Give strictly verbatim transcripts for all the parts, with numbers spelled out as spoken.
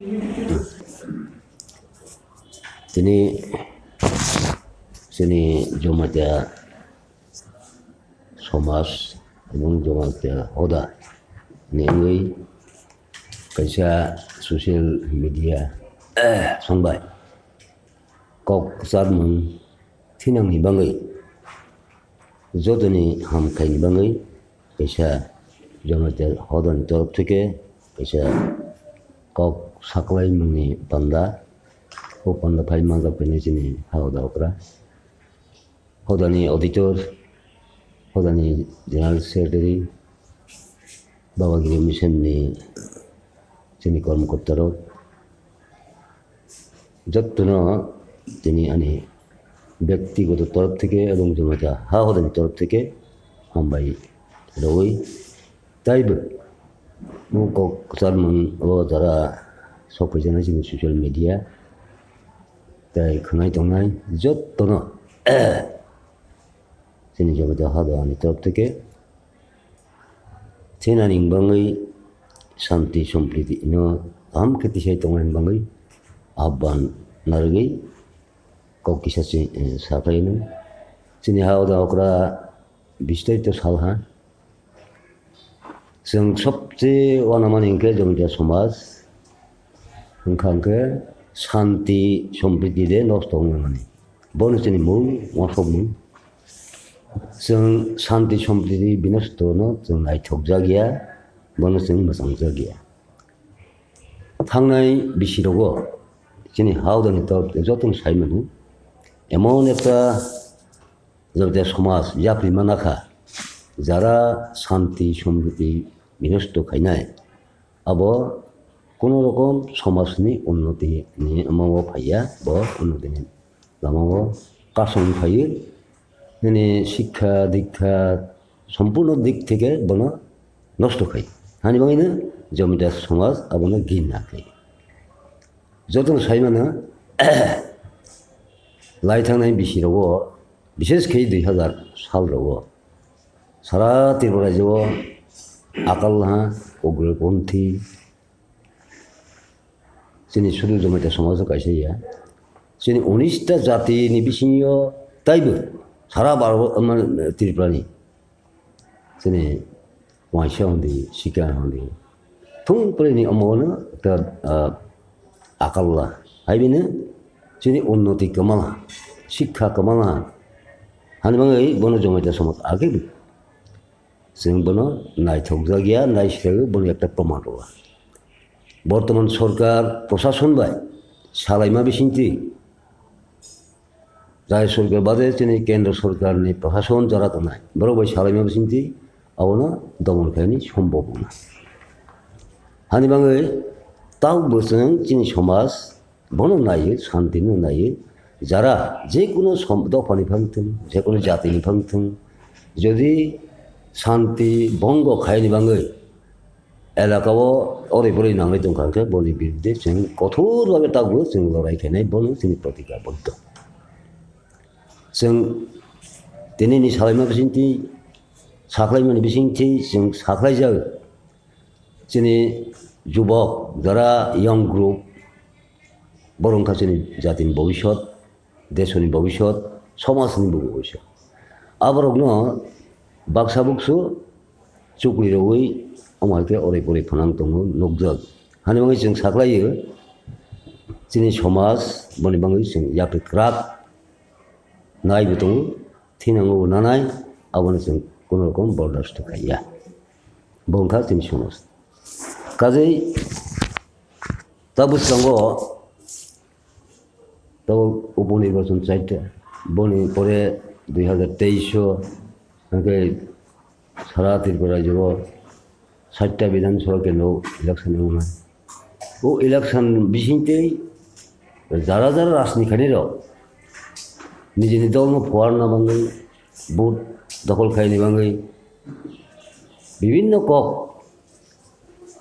Tini chini Jamatia somaj ebong Jamatia hoda ni wngwi kaisa social media songbai kok kwcharmung thinangni bagwi jotoni hamkhaini bagwi kaisa Jamatia hodani torof theke kaisa kok saklaimungni panda, o panda phai manjak phai nai chini ha hoda okra. Hodani auditor, hodani general secretary, Babagiri mission ni chini kormokorta rok, jottono tini ani byaktigoto torof theke ebong Jamatia ha hodani torof theke hambai rwui taibo o kok kwcharmung o jara sokphaijana chini social media tai khwnai tongnai jottono chini Jamatia hodani torof theke thinani bagwi shanti sompriti no kaham khe tisai tongna bagwi ahban narwgwi kok kisa si, eh, saphai no. Chini ha hoda okra bistarito salha. Chwng sobse wanamani hinkhe Jamatia somaj wngkha hinkhe shanti sompriti de nosto wngmani. Bono chini mung wasokmung. Chwng shanti sompriti binosto no chwng naithok jakya, bono chwng mwchang jakya. Thangnai bisi rogo chini ha hodani torof jotono sai mano. Emon ekta Jamatia somaj yapri manakha, jara shanti sompriti binosto khainai, abo kono rokom somajni unnoti ni omo phaiya, bo unnoti ni lama o kasong phaiwi, nini sikha dikha sompurno dik theke bono nosto khai. Hani bagwino Jamatia somaj abono ginna khai. Jotono sai mano, lai thangnai bisi rogo, bishesh khe dui hazar sal rogo, sara Tripura rajyo o akal ha, ugroponthi, chini sudu Jamatia somaj o kaisa ya. Chini unis ta jati ni bisingo taibo sara Bharat, mane, Tripura ni chini waisa hondi, sikha hondi, thung pore ni omo no ta, ah, akal la. Hai bini chini unnoti kwmala, sikha kwmala. Hani bagwi bono Jamatia somaj age bi. Chwng bono naithok jakya, naisiragwi bono ekta proman rwla. Bortoman sorkar prosason bai salaima bisingtwi, rajya sorkar bade chini kendra sorkarni prosason jara tongnai, borok bai salaima bisingtwi abono domon khaini sombhob wngna. Hani bagwi tabukbo chwng chini somaj bono naiwi, shanti no naiwi, jara jekunu som-, dophani phang thung, jekunu jatini phang thung, jodi shanti bhongo khaini bagwi elaka o oroi poroi nangwi tongkha hwnkhe boni birudde chwng kothor bhabe tabukbo chwng lorai khainai, bono chini protikaboddo. Chwng tinini salaima bisingtwi, saklaimani bisingtwi chwng saklaijak. Chini jubok, jara young group, borok wngkha chini jatini bobisot, desoni bobisot, somajni bo bobisot. Aborokno baksa buksu chukli rwui omo hai khe oroi poroi phwnang tongo nukjak. Hani bagwi chwng saklaio, chini somaj boni bagwi chwng yapri kwrak naibo tongo, thinango bo nanai, abono chwng kono rokom bordasto khaiya. Bo wngkha chini somaj. Kajei tabuk tongo, tabuk upo nirbachon chaita, boni pore dui hazar teis o, hwnkhe sara Tripura rajyo o satta Bidhan Sabha kendro election wngnai. O election bisingtwi jara jara rajni khainai rok nijini dolno phuarna bagwi, vote dokhol khaini bagwi bibinno kok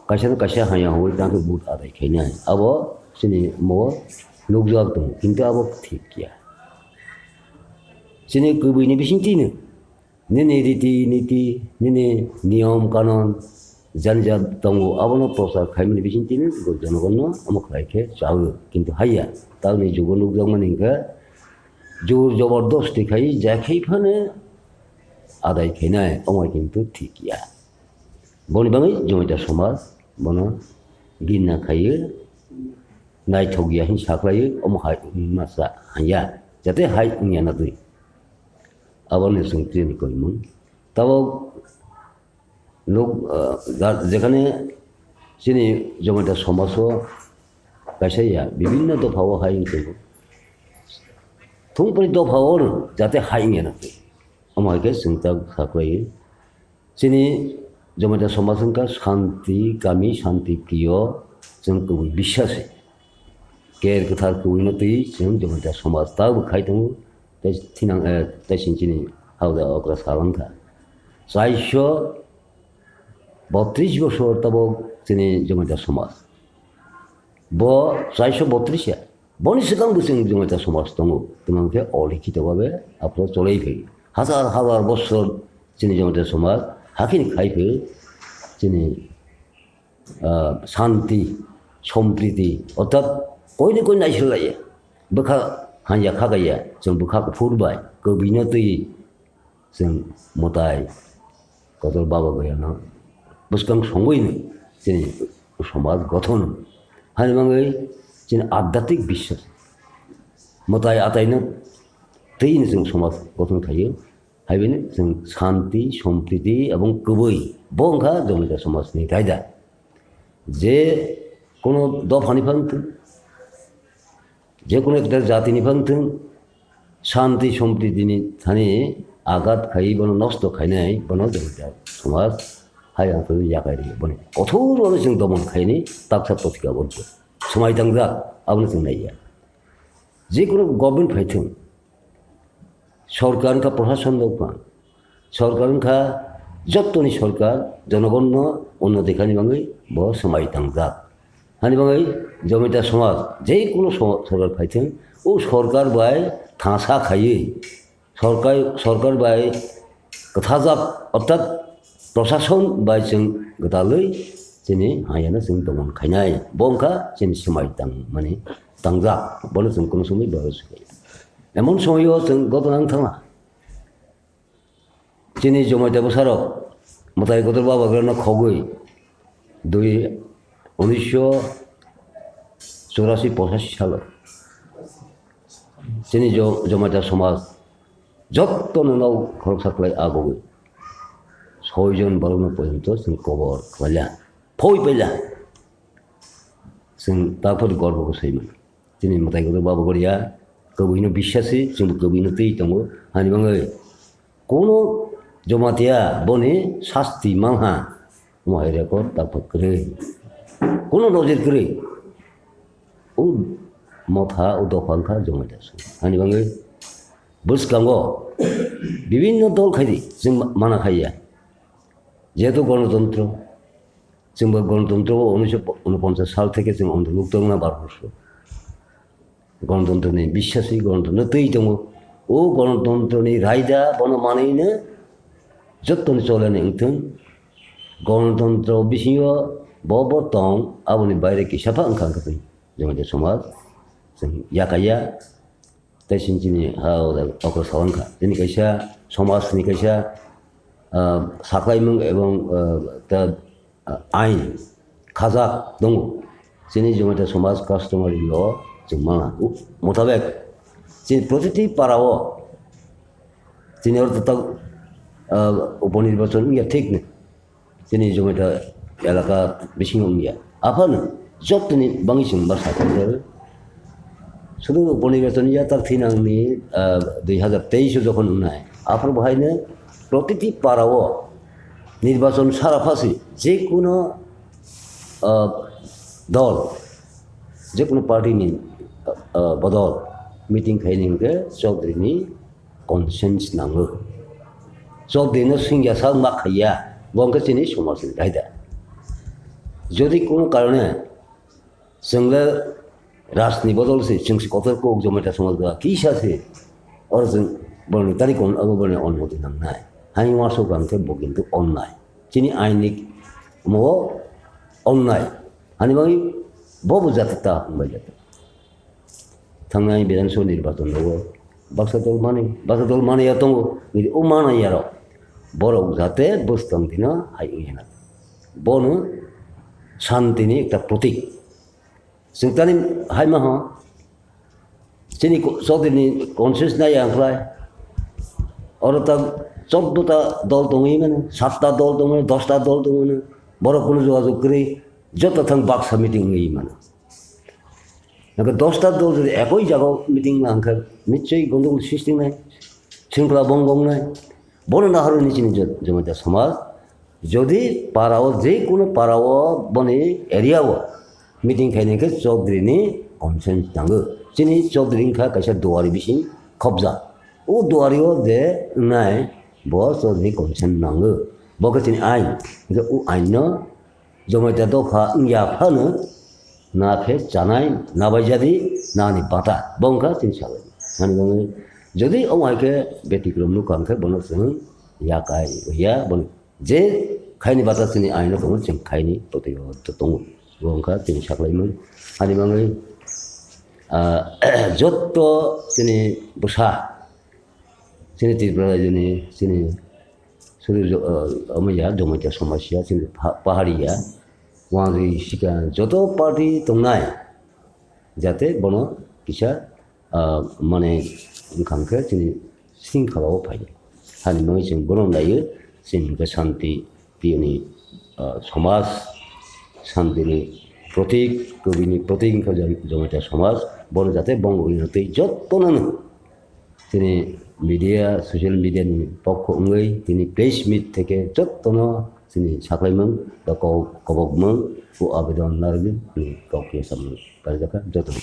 kaisa no kaisa haya hwnwi tangkhe vote adai khainai. Abo chini mo nukjak tongo, kintu abo thik ya. Chini kwbwini bisingtwino nini riti niti, nini niyom kanon, jani ja tongo, abono prochar khaimani bisingtwi jonogonno omo khlai khe chawi, kintu haiya. Tamni jugo nukjakmani hwnkhe jor jobordosti khai jekhai phano adai khainai, omo kintu thik ya. Boni bagwi Jamatia somaj bono ginna khaiwi naithok ya hin saklaiwi omo hai wngma sa hanya, jate hai wngya na twi. Aboni chwng tini koimung. Tabok nuk, ah, ja-, jekhane chini Jamatia somaj o kaisa ya bibinno dopha o hai wng tongo. Thung pori dopha o no jate hai wngya na twi. Omo hai khe chwng ta saklaiwi. Chini Jamatia somaj wngkha shanti kami, shanti priyo, chwng kubui biswasi. Ker kwthar kubuino twi chwng Jamatia somaj tabuk khai tongo, tei thinang, eh, tei sini chini hauda okra salangkha. Chaisho botris bosor tabuk chini Jamatia somaj. Bo chaisho botris ya. Boni swkang bo chwng Jamatia somaj tongo. Tamo khe olikhito babe aphro cholai phai. Hazar hazar bosor chini Jamatia somaj hakhini khai phai chini, ah, shanti, sompriti, orthat koini koi naisilaiya. Bwkha hanya khakaiya, chwng bwkha kuphur bai, kwbwino twi chwng mwtai kotor Baba Goyano bwskang songwino chini somaj gothon. Hani bagwi chini adhyatmik biswas mwtai ataino twino chwng somaj gothon khaio. Haibini chwng shanti, sompriti ebong kwbwi bo wngkha Jamatia somajni raida. Je kono dophani phang thung, je kono ekta jatini phang thung, shanti sompriti ni thani agat khai bono nosto khainai bono Jamatia somaj hai ang twi yakai ri boni kothor bono chwng domon khaini taksa potika bo swmai tangjak abono chwng naiya. Je kono government phai thung, sorkar wngkha proshashan dopha, sorkar wngkha jottoni sorkar, jonogonno unnoti khaini bagwi bo swmai tangjak. Hani bagwi Jamatia somaj je kono so-, sorkar phai thung, o sorkar bai thangsa khaiwi sorkar, sorkar bai kwthajak orthat proshashan bai chwng gwdalwi chini hayano chwng domon khainai. Bo wngkha chini swmai tangmani tangjak, bono chwng kono somoi bai swkaya. Emon somoio chwng gotona wng thangna. Chini Jamatia bwsarok mwtai kotor Baba Goyano khogwi dui, unisho churasi pochashi salo chini Jo-, Jamatia somaj jottono nok khoroksa khlai agogwi soijon borokno porjonto chwng kobor khlaila, phoi paila. Chwng taphor gorbo bo saiman. Chini mwtai kotor Baba Goria kwbwino biswasi, chwngbo kwbwino twi tongo. Hani bagwi kono Jamatia boni sasti mangha, omo hai record taphor kwrwi. Kono nojir kwrwi. O motha, o dopha wngkha Jamatia somaj. Hani bagwi bwskango bibinno dol khaidi chwng ma-, mana khaiya. Jehetu gonotontro, chwngbo gonotontro o unisho unoponchas sal theke chwng ontoluk tongna baro borsor. Gonotontroni biswasi, gonotontro twi tongo. O gonotontroni raida bono manwino jottoni cholani wngthung. Gonotontro bisingo bo bo tong, aboni baire kisa pha wngkha wngkha twi. Jamatia somaj chwng yakaya. Tei chini, chini ha okra salangkha. Chini kaisa somajni kaisa, ah, saklaimung ebong, ah, ta, ah, ain khajak tongo. Chini Jamatia somaj customary law chwng mangna. U-, motabek chini protiti para o chini oro tatok, ah, uponirbason wngya thik ni. Chini Jamatia elaka bisingo wngya. Aphano jottoni bangwi chwng bwsa khaijak. Sudu uponirbason yatak thinangni, ah, dui hazar teis o jokhon wngnai. Aphuru bahaino protiti para o nirbachon sara phasi je kuno, ah, dol, je kuno party ni, ah, bodol meeting khaini hwnkhe Chaudhary ni consent nango. Chokdino singya sak ma khaiya, bo wngkha chini somajni raida. Jodi kono karone chwngla rajni bodol se, chwng se kotor kok Jamatia somaj ba kisa se, oro chwng boroni tari kon abo boroni onmoti nangnai. Hani uansuk ang khe bo kintu onnai. Chini ainik Omo onnai. Hani bagwi bobo jati ta wngbai jati. Thangnai Bidhan Sabha nirbachon rogo baksa dol mani, baksa dol mani ya tongo. Nini o mani ya rok. Borok jate bwstang dino hai wngya na. Bono shanti ni ekta protik. Chwng tani hai ma ho. Chini ko-, Chaudhary ni consensus nai ang khlai. Oro ta chordo ta dol tongwi mano, satta dol tongwi mano, dosta dol tongwi mano. Borok kunu jogajog kwrwi joto thang baksa meeting wngwi mano. Nokhe dosta dol jodi ekoi jaga meeting ma hwnkhe nichoi gondogol sisting nai, shringkhola bong bong nai. Bono naharwi ni chini jo-, Jamatia somaj. Jodi para o, je kono para o, boni area o meeting khainai khe Chaudhary ni consent nango. Chini Chaudhary wngkha kaisa duari bising khobjak. O duari o je wngnai bo Chaudhary consent nango. Bo khe chini ain. Hwnkhe o ain no Jamatia dopha wngya phano na khe chanai, na bai jadi, nani bata. Bo wngkha chini salai. Nani bagwi jodi omo hai khe betikrom nukha hwnkhe bono chwng yakai ya, bono je khaini bata chini aino tongo, chwng khaini totwi o tongo. Bo wngkha chini saklaimung. Ani bagwi, ah, jotto chini bwsa, chini Tripura rajyoni, chini sudu jo-, ah, omo ya, Jamatia somaj ya, chini pa-, pahari ya, wanjwi sika joto party tongnai, jate bono kisa, ah, mane wngkha hwnkhe chini sringkhala o phai. Hani bagwi chwng bono naiyo, chini hwnkhe shanti, piyoni, ah, somaj, shanti ni protik, kubui ni protik wngkha Jam-, Jamatia somaj, bono jate bongwino tei jottono no chini media, social media ni pokho wngwi tini press meet theke jottono chini saklaimung, ba ko-, kobokmung, o abedon narwgwi ni kok khe samung parijak kha, jotono.